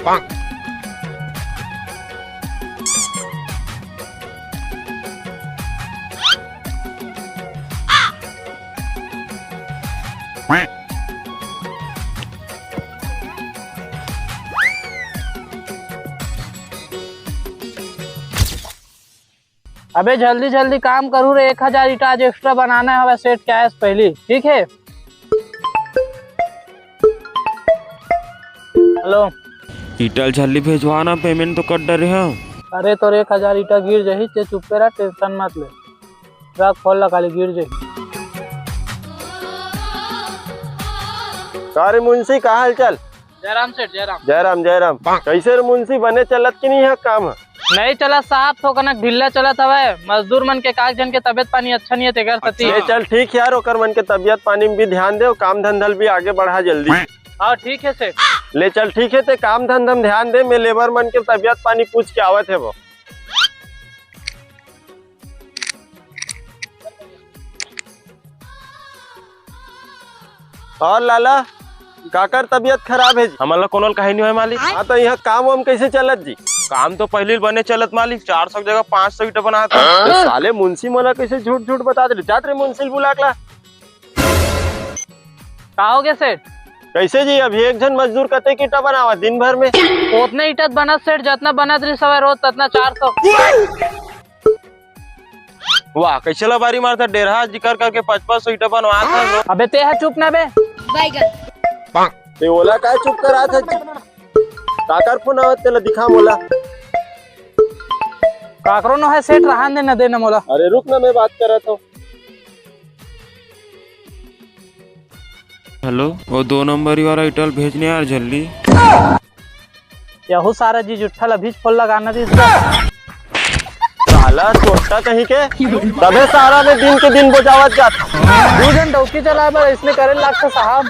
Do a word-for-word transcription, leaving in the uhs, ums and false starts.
अबे जल्दी जल्दी काम करू रे, एक हजार ईटा आज एक्स्ट्रा बनाना हवय सेठ, cash पहली, ठीक है? हेलो। ईटा ल जल्दी भेजवा ना, payment तो कर डरे हंव। अरे तोर एक हजार ईटा गिर जाही, ते चुप्पे रह, tension मत ले। रख फोन ला, खाली गिर जाही। का रे मुंशी, का हाल चाल? जयराम सेठ, जयराम। जयराम, जयराम। कैसे रे मुंशी, बने चलत कि नहीं हे काम ह? नहीं चलत साहब, थोकन ढिल्ला चलत हवय। मजदूर मन के काक झन के तबियत पानी अच्छा नहीं है, तेकर सेती। ले चल ठीक हे यार, ओकर मन के तबियत पानी में भी ध्यान दे, काम धंधा ल भी आगे बढ़ा जल्दी। हाँ ठीक है सेठ। ले चल ठीक है, ते काम धंधा में ध्यान दे, मैं labour मन के तबियत पानी पूछ के आवत हे वो। और लाला, काकर तबियत खराब है जी? हमन ला कोनो ल कहीं नहीं होय मालिक। हाँ, तो यहाँ काम वाम कैसे चलत जी? काम तो पहले बने चलत मालिक, चार सौ की जगह पाँच सौ ईटा बनात हे। ए, साले मुंशी मोला कैसे झूठ झूठ बता दे, जात रे मुंशी ल बुला के ला। का हो गया सेठ? कैसे जी, अभी एक झन मजदूर कते ईटा बनावा दिन भर में? ओतने ईटा बनत सेठ, जतना बनत रही सवे रोज, ततना चार सौ। वाह, कैसे लबारी मारता डेरहा जिकर करके पचपन सौ ईटा बनवात हस। अबे ते ह चुप ना बे। ते ओला काय चुप करात हस? काकर फोन आवत तेला दिखा मोला। काकरो नो है सेठ, रहन दे न, दे न मोला। अरे रुक ना, मैं बात करत हूँ। हेलो, वो दो नंबरी वाला ईटा ल भेजने यार जल्दी। यहू सारा जी जुट्ठा ल अभीच फोन लगाना दिस। साला चोट्टा कहीं के, तभे सारा में दिन के दिन बोजावत जात। दू झन डौकी चलाए बर अइसने करे लागथे साहब।